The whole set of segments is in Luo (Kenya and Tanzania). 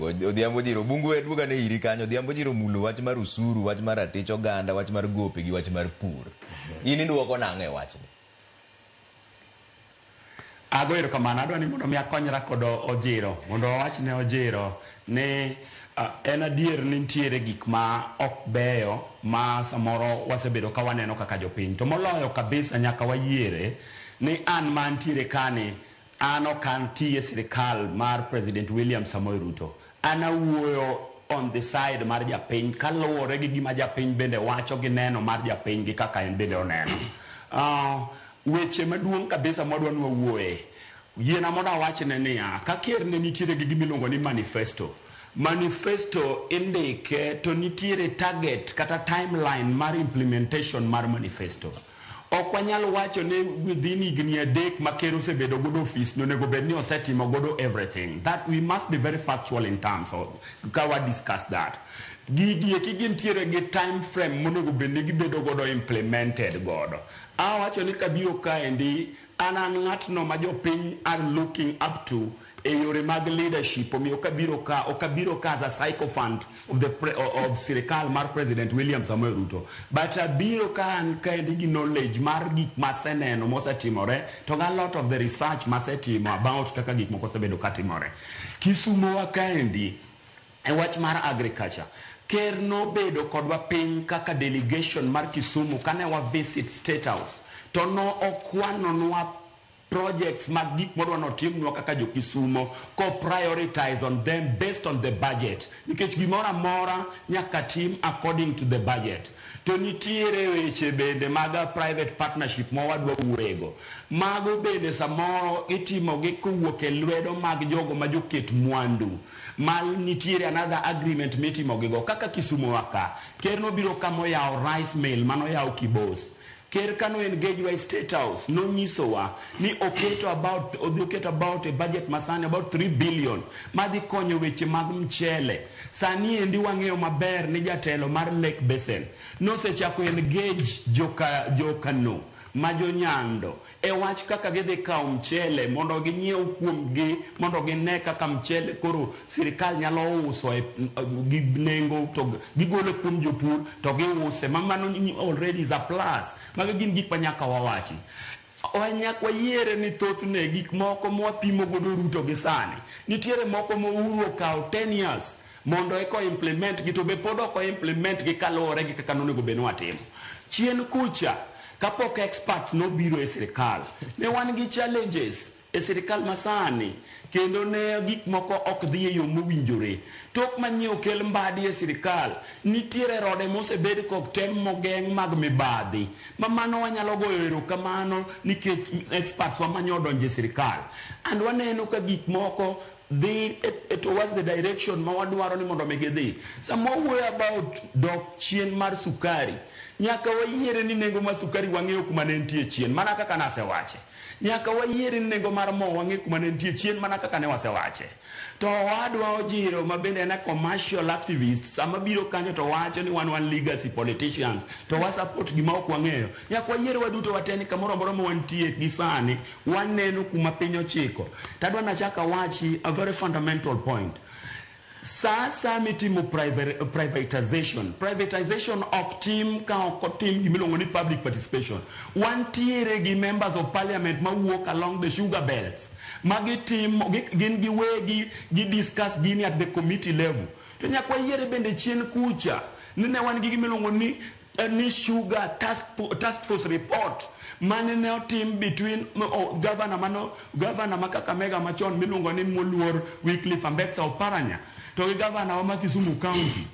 Odhiambo Jiro, Bungu we duoga ne iri kanyo. Odhiambo Jiro mulo wach mar usuru, wach mar ratich oganda, wach mar gope gi wach mar pur. In iduoko nang'o e wachni? Ago erokamano, adwa ni mondo mi akonyra kod Ojiro, mondo wawach ne Ojiro ni en adier ni nitiere gik ma ok beyo ma samoro wasebedo ka waneno kaka jopiny. To moloyo kabisa nyaka wayiere ni an ma antiere kani, an ok anti e sirikal mar President William Samoei Ruto. An awuoyo on the side mar japiny kaluwore gi gima japiny bende wacho gi neno mar japiny gi kaka en bende oneno. Weche maduong' kabisa mwadwa ni wawuoye, yiena mondo awachne niya, ka ker ne nitiere gi gima iluongo ni manifesto. Manifesto indike to nitiere target kata timeline mar implementation mar manifesto. Ok wanyal wacho ni within higni 3 ma ker osebedo godo ofis no onego bed ni osetimo godo everything. That we must be very factual in terms of ka wa discuss that. Gigi eki gintiere gi time frame monego bed ni gibedo godo implemented godo. Awacho ni kabiro kaendi an an ng'atno ma jopiny are looking up to e yore mag leadership, omiyo kabiro ka ok abiro ka as a sycophant of the pre, of sirikal mar President William Samoei Ruto, but abiro ka an kaendi gi knowledge mar gik maseneno mosetimore to ga lot of the research masetimo about kaka gik moko osebedo katimore. Kisumo wa kaendi e wach mar agriculture, ker nobedo kodwa piny kaka delegation mar Kisumu kane wa visit State House, to no okwanonwa projects mag gik modwa notimnwa kaka jo Kisumo ko prioritize on them based on the budget, nikech gimoro amora nyaka tim according to the budget. To nitiere weche bende mag private partnership ma wadwa wuoyego, mago bende samoro itimogi kowuok e lwedo mag jogo ma joket mwandu ma nitiere another agreement mitimogigo. Kaka Kisumo wa ka, ker nobiro kama oyawo rice mill manoyaw Kibos. Ker kano engage wa e State House nonyisowa ni oketo about, odhi oketo about e budget masani about 3 billion madhi konyo weche mag mchele. Sani endi wang'eyo maber ni jatelo mar Lake Basin nosechako engage jokano ma jonyando e wach kaka gidhi kawo mchele mondo ginyiew kuomgi, mondo gine kaka mchele koro sirikal nyalo uso e gi nengo to gigole kuom jopur to giuse, ma mano already is a plus. Mago gin gik ma nyaka wawachi. Nyaka wayiere ni thothne gik moko mwapimo godo Ruto gi sani nitiere moko ma Uhuru okawo 10 years mondo eka implement gi, to be pod ok implement gi kaluwore gi kaka nonego bed ni watimo. Chien kucha kapok experts nobiro e sirikal, ne wan gi challenges e sirikal masani, kendo ne gik moko ok dhi e yo mowinjore. Tok manyie okel Mbadi e sirikal, nitiere rode mosebed kod tem mogeng' mag mibadhi, ma mano wanyalo goyo erokamano nikech experts wa manyo odonjo e sirikal. And waneno ka gik moko dhi towards the direction ma wadwaro ni mondo mi gidhi. Sama wawuoyo about dok chien mar sukari, nyaka wayiere ni nengo mar sukari wang'eyo kuma ne nitie chien, mana kaka nasewache. Nyaka wayiere ni nengo mar mo wang'e kuma ne nitie chien, mana kaka ne wasewache. To owadwa Ojiro ma bende en a commercial activist, sama biro kanyo to wacho ni wan legacy politicians to wa support gima ok wang'eyo. Nyaka wayiere waduto wate ni kamoro amora ma wantie gi sani waneno kuma piny ochiko. Tadwa nachak awachi a very fundamental point. Sa mitimo privatization, privatization ok tim ka ok otim gimiluongo ni public participation. Wantiere gi members of parliament mawuok along the sugar belts ma gitimo, gin giwegi gi discuss gini at the committee level. To nyaka wayiere bende chien kucha ni ne wan gi gimiluongo ni sugar task force report mane ne otim between governor mano, governor ma Kakamega machon miluongo ni moluor Wycliffe Ambetsa Oparanya to gi governor wa ma Kisumu County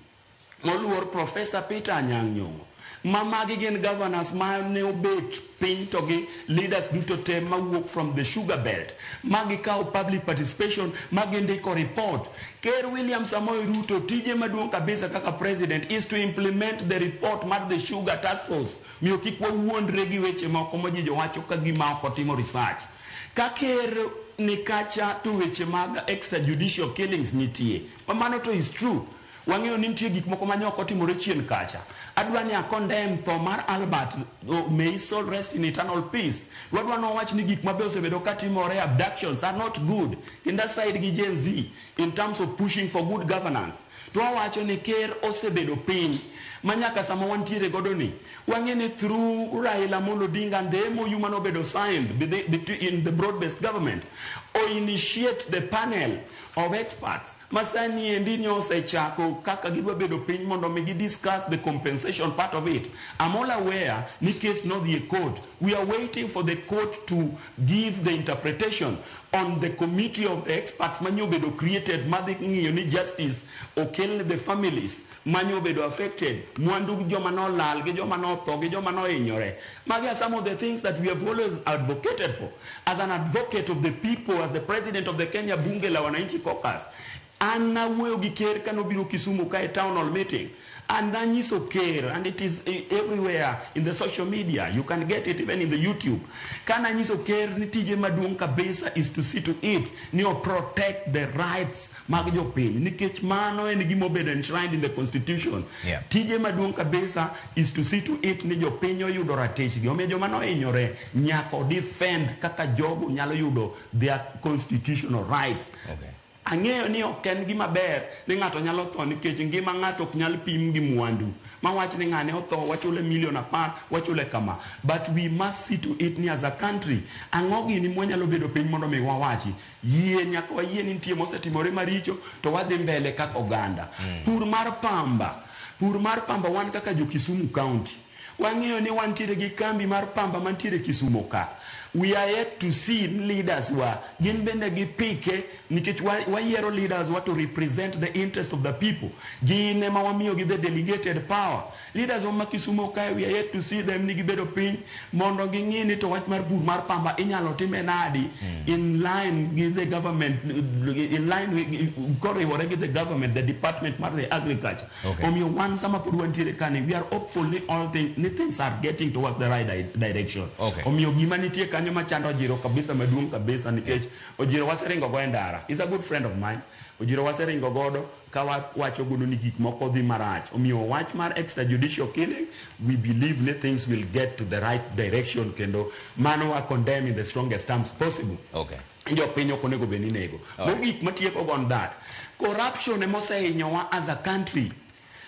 moluor Professor Peter Anyang' Nyong'o, ma magi gin governors ma ne obet piny to gi leaders duto te mawuok from the sugar belt ma gikawo public participation ma gindiko report. Ker William Samoei Ruto tije maduong' kabisa kaka president is to implement the report mar the sugar task force. Miyo kik wawuondre gi weche moko ma ji jowacho ka gima ok otimo research. Ka ker ni kacha to weche mag extrajudicial killings nitie, ma mano to is true. Wang'eyo ni nitie gik moko mane ok otimore chien kacha. Adwa ni a condemn tho mar Albert, oh, may his soul rest in eternal peace. Wadwa nowach ni gik mabe osebedo katimore, abductions are not good. Kendo side gi Gen Z in terms of pushing for good governance. To wawacho ni ker osebedo piny ma nyaka sama wantiere godo ni wang'e ni through Raila Amolo Odinga and the MOU manobedo signed in the broad-based government o initiate the panel of experts masani endi ni osechako kaka gidwa bedo piny mondo mi gi discuss the compensation part of it. I'm all aware ni case nodhi e court. We are waiting for the court to give the interpretation on the committee of the experts manyo obedo created madhi ng'iyo ni justice okel ne the families manyo obedo affected, mwandu joma nolal gi joma notho gi joma nohinyore. Magi are some of the things that we have always advocated for. As an advocate of the people, as the president of the Kenya Bunge la Wananchi Caucus, an nawuoyo gi ker kanobiro Kisumu ka e town hall meeting and nanyiso ker, and it is everywhere in the social media, you can get it even in the YouTube, kananyiso ker ni tije maduong' kabisa is to see to it ni o protect the rights mag jopiny, nikech mano en gima obedo enshrined in the constitution. Tije maduong' kabisa is to see to it ni jopiny oyudo ratichgi. Omiyo joma nohinyore nyaka o defend kaka jogo nyalo yudo their constitutional rights. Ang'eyo ni ok en gima ber ni ng'ato nyalo tho, nikech ngima ng'ato ok nyal pim gi mwandu. Mawach ni ng'ane otho, wachule milion 10, wachule kama. But we must see to it ni as a country, ang'o gini mwanyalo bedo piny mondo mi wawachi. Yie nyaka wayie ni nitie mosetimore maricho, to wadhi mbele kaka oganda. Pur mar pamba. Pur mar pamba wan kaka jo Kisumu County. Wang'eyo ni wantiere gi kambi mar pamba mantiere Kisumu ka. We are yet to see leaders wa gin bende gipike, nikech wayiero leaders wa to represent the interest of the people. Gin ema wamiyogi the delegated power. Leaders wa ma Kisumu kae, we are yet to see them ni gibedo piny mondo ging'i ni to wach mar pur mar pamba inyalo time nadi in line gi the government, in line with, koriwore gi the government, the department mar the agriculture. Omiyo wan sama pod wantiere kani, we are hopeful ni all things, ni things are getting towards the right direction. Omiyo gima nitie kanyo machando Ojiro kabisa maduong' kabisa, nikech Ojiro waseringo go e ndara. He's a good friend of mine. Ojiro waseringo godo ka wawacho godo ni gik moko dhi marach. Omiyo wach mar extrajudicial killing, we believe ni things will get to the right direction, kendo mano wa condemn in the strongest terms possible. Jopiny ok onego bed ni nego. Mogik matieko on that, corruption ema osehinyowa as a country.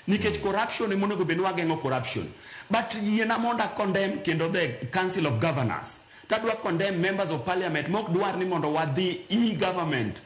Nikech corruption ema onego bed ni wageng'o corruption. But yiena mondo a condemn kendo the Council of Governors. Tadwa condemn members of parliament mok dwar ni mondo wadhi e-government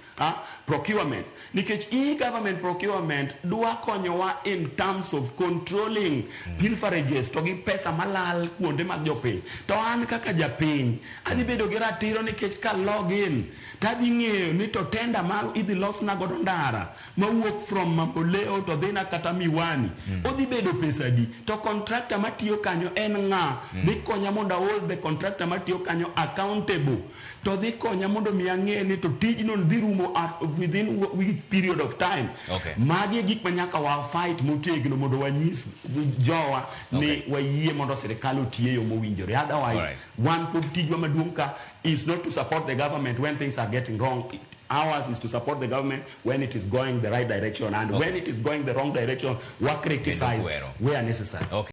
procurement. Nikech e-government procurement dwa konyowa in terms of controlling pilferages to gi pesa malal kuonde mag jopiny. To an kaka japiny, adhi bedo gi ratiro nikech ka log in, tadhi ng'eyo ni to tender ma idhi losna godo ndara mawuok from Mamboleo to dhina kata Miwani, odhi bedo pesa adi? To contractor matiyo kanyo en ng'a? Dhi konya mondo hold the contractor matiyo kanyo accountable. To dhi konya mondo mi ang'e ni to tijno dhi rumo at within which period of time. Magi e gik ma nyaka wa fight motegno mondo wanyis jowa ni wayie mondo sirikal oti e yo mowinjore. Otherwise, wan pod tijwa maduong' ka is not to support the government when things are getting wrong. Ours is to support the government when it is going the right direction, and when it is going the wrong direction, wa criticize Kendo kwero. where necessary.